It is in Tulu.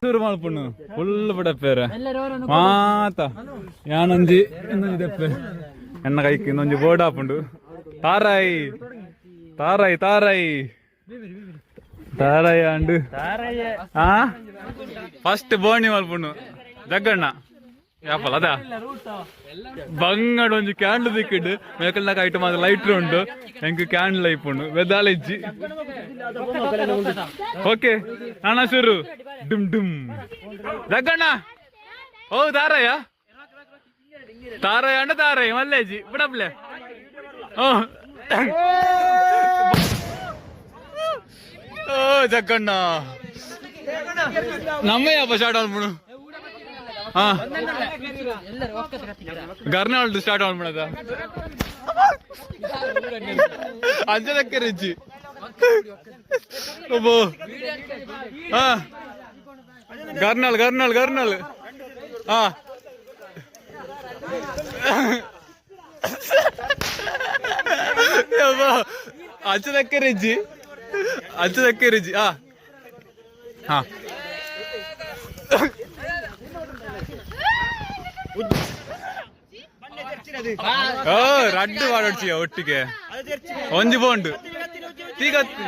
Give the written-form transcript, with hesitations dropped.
ಶುರು ಮಲ್ಪುಂಡು ಫುಲ್ ಬಿಡಪ್ಪೇರೆ ಮಾತ. ಯಾನೊಂಜಿ ಇನ್ನೊಂಜಿ ದೆಪ್ಪೆ ಎನ್ನ ಕೈಕ್ ಇನ್ನೊಂಜಿ ಬೋರ್ಡ್ ಆಪುಂಡು. ತಾರಾಯಿ ತಾರಾಯಿ ತಾರಾಯಿ ತಾರಾಯಿ ಅಂಡು. ಆ ಫಸ್ಟ್ ಬೋಣಿ ಮಲ್ಪುಂಡು ಜಗ್ಗಣ್ಣ ಯಾಪಲ್ಲ ಅದ ಬಂಗಡ ಒಂಜಿ ಕ್ಯಾಂಡಲ್ ದಿಕ್ಕಿಡ್ ಮೇಕಲ್ನಾಕ ಐಟಮ್ ಮಾತ್ರ ಲೈಟ್ ಉಂಡು. ಎಂಕ್ ಕ್ಯಾಂಡಲ್ ಐಪುಂಡು ಬೆದಾಲಿಜ್ಜಿ. ಓಕೆ, ನಾನ ಶುರು. ಡುಮ್ ಡುಮ್ ಜಗ್ಗಣ್ಣ. ಓ ತಾರಯ್ಯ ತಾರಯ್ಯ ಅಂಡ ತಾರಯ್ಯ ಮಲ್ಲೇಜಿ ಬಿಡಪ್ಲೆ. ಓ ಓ ಜಗ್ಗಣ್ಣ, ನಮ್ಮ ಯಾಪ ಸ್ಟಾರ್ಟ್ ಆಲ್ಪುಂಡು. ಹಾ, ಗರ್ನಾಲ್ಡ್ ಸ್ಟಾರ್ಟ್ ಆಲ್ಪುಣದ ಅಂಜದಕ್ಕೆ ರುಚಿ ಒಬ್ಬ. ಹಾ, ಗರ್ನಾಲ್ ಗರ್ನಾಲ್ ಗರ್ನಾಲ್. ಹಾ, ಅಂಚದಕ್ಕೆ ರುಚಿ, ಅಂಚದಕ್ಕೆ ರುಚಿ. ಹಾ ಹಾ. ಓ ರಡ್ಡು ಮಾಡೊಡ್ಚಿ ಒಟ್ಟಿಗೆ ಒಂಜಿ ಬೋಂಡು ತೀಗತ್ತಿ.